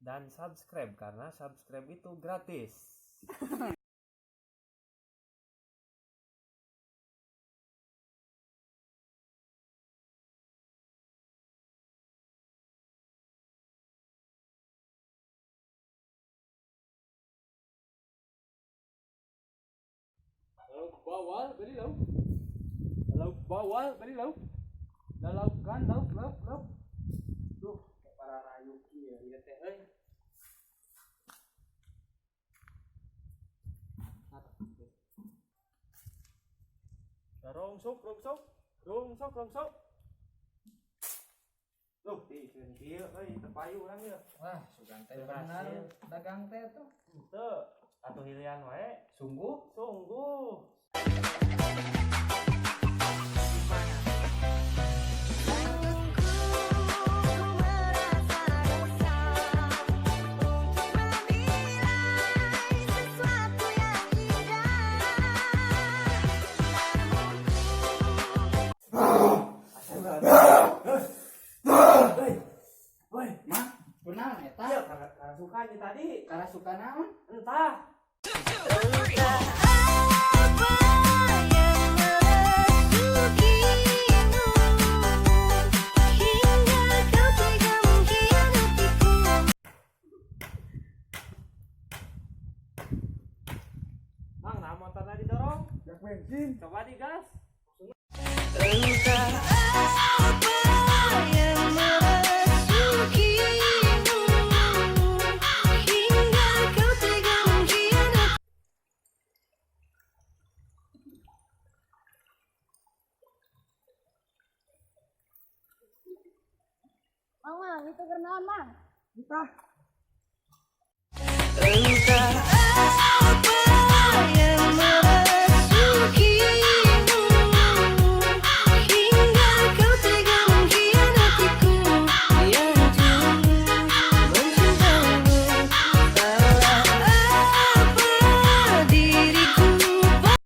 Dan subscribe karena subscribe itu gratis. Lauk bawal beli lauk. Lauk bawal beli lauk. Lalaukan lauk lauk lauk. Duh, para rayu kieu ieu teh euy. Rongsok rongsok. Rongsok rongsok. Duh, di kieu euy teu payu urang ieu. Wah, sugan teh benar dagang teh tuh. Henteu, atuh hilian wae. Sungguh? Sungguh. Woi, Mah, kunaon eta? iya karasukan nya tadi. Karasukan naon? Entah. Apa yang merasukimu hingga kau tega mengkhianatiku? Mang, nah motornya didorong. Gas bensin. Coba digas. Entah apa yang merasukimu hingga kau tega mengkhianatiku. Mang, mang, itu keur naon, Mang? Entah. Entah